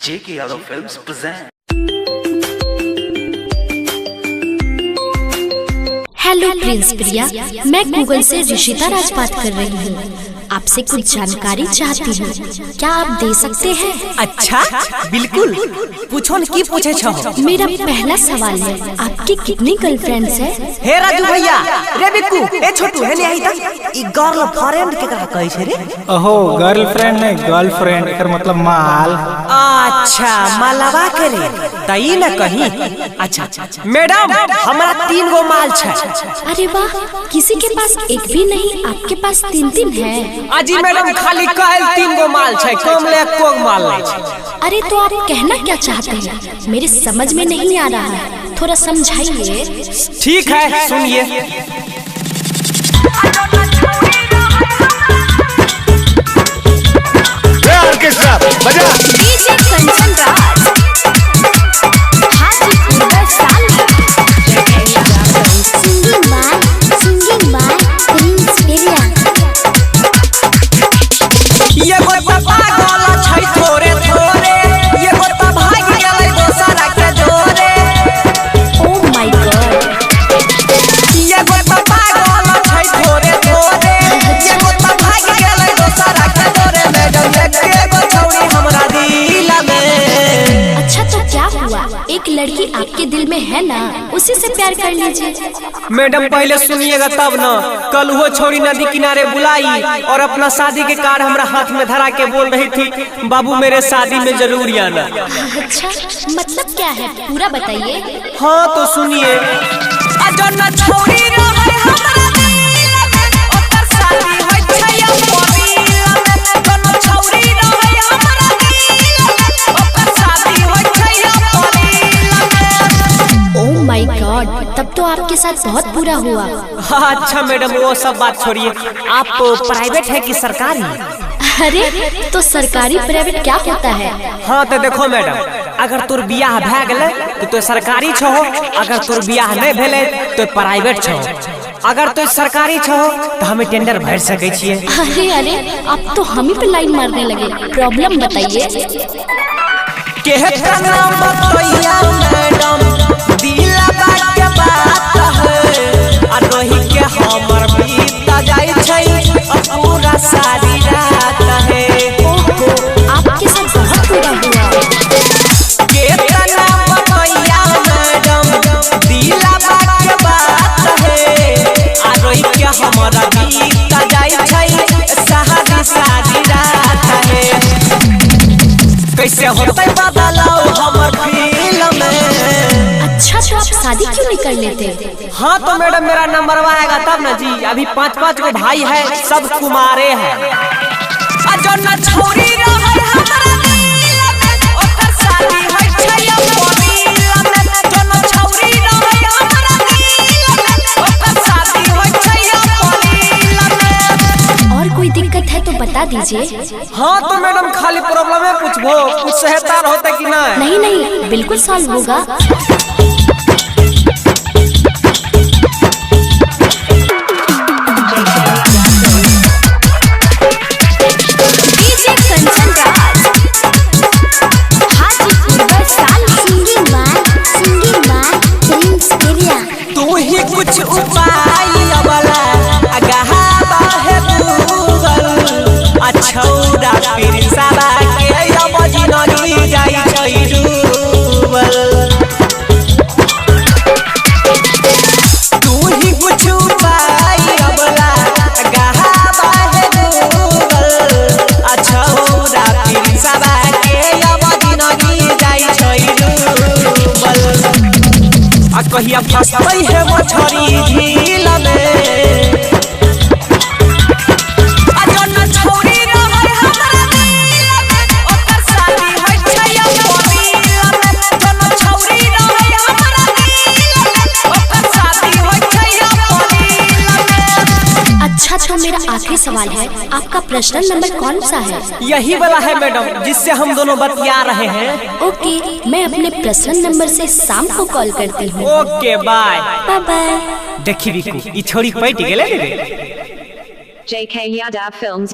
J.K. Yadav Films present. Hello Prince Priya, मैं Google से ऋषिता राज बात कर रही हूँ। आपसे कुछ जानकारी चाहती हूँ, क्या आप दे सकते हैं? अच्छा बिल्कुल, पूछो न की पूछे छो। मेरा पहला सवाल है, आपकी कितनी गर्लफ्रेंड्स है? हे राजू भैया, रे बिक्कू, ए छोटू, हे नहीं आई तक ई गर्लफ्रेंड केकरा कहै छै रे? अहो गर्लफ्रेंड नहीं गर्लफ्रेंड, एकर मतलब माल। अच्छा मालवा के रे, त ई न कही। अच्छा मैडम, हमरा 3 गो माल छै। अरे वाह, किसी के पास एक भी नहीं, आपके पास 3-3 है। अजी मैडम, खाली कहल 3 गो माल छै, कम ले एको माल नहीं छै। अरे तो आप कहना क्या चाहते हैं, मेरे समझ में नहीं आ रहा है, थोड़ा समझाइए। ठीक है सुनिए। DJ Kanchan Raj, Hajipur Vaishali. Singing by Prince Priya. एगो त पागल छै थोड़े थोड़े, एगो त भागि गेलै दोसरा के जोरे। ओ my God, एगो त पागल छै थोड़े थोड़े, एगो त भागि गेलै दोसरा के जोरे। मैडम एगो छौरी हमरा दिल में। अच्छा तो क्या हुआ, एक लड़की आपके दिल में है ना, उसी से प्यार कर लीजिए। मैडम पहले सुनिएगा तब न। कल वो छोरी नदी किनारे बुलाई और अपना शादी के कार्ड हमरा हाथ में धरा के बोल रही थी, बाबू मेरे शादी में जरूर आना। अच्छा मतलब क्या है, पूरा बताइए। हाँ तो सुनिए। ओ my God, तब तो आपके साथ बहुत बुरा हुआ। अच्छा मैडम वो सब बात छोड़िए, आप प्राइवेट है कि सरकारी? अरे तो सरकारी प्राइवेट क्या होता है? हाँ तो देखो मैडम, अगर तोर बियाह भए गेलै तो तोर सरकारी छहो, अगर तोर बियाह नहीं भेलै तो प्राइवेट छहो। अगर तोर सरकारी छहो तो हमें टेंडर भर सकै छियै। अरे अरे आप तो हम ही पे लाइन मारने लगे, प्रॉब्लम बताइए। मैडम दिलवा के बात है, आ रही के हमर बीत जाय छै पूरा सारी रात है। ओहो आपके साथ बहुत बुरा हुआ। केतना बतैया मैडम दिलवा के बात है, आ रही के हमर बीत जाय छै सारी सारी रात है। कैसे होतै बदलाव हमर फील में। अच्छा तो आप शादी क्यों नहीं कर लेते? हाँ तो मैडम मेरा नंबर आएगा तब ना जी, अभी 5-5 गो भाई है, सब कुमारे हैं। और कोई दिक्कत है तो बता दीजिए। हाँ तो मैडम खाली प्रॉब्लम है पूछबो, कुछ सहायता होता कि नहीं? नहीं नहीं बिल्कुल सॉल्व होगा। DJ Kanchan Raj, Hajipur Vaishali. Singing by Prince Priya. तू ही कुछ उपाय अबला गहाबा है गूगल, अछौरा प्रिंसवा के अब जिनगी जाय छै डूबल। तू ही कुछ उपाय अबला गहाबा है गूगल, अछौरा प्रिंसवा के अब जिनगी जाय छै डूबल। आ कहिया फसबै है मछरी झील में। आ जौन छौरी रहै हमरा दिल में, ओकर शादी होइ छै अप्रैल में। जौन छौरी रहै हमरा दिल में, ओकर शादी होइ छै अप्रैल में। अच्छा तो मेरा आखिरी सवाल है, आपका पर्सनल नंबर कौन सा है? यही वाला है मैडम, जिससे हम दोनों बतिया रहे हैं। ओके, मैं अपने पर्सनल नंबर से शाम को कॉल करती हूँ। Okay bye bye bye. देखी बिकू, ई छोरी पट गेलै रे। JK Yadav Films.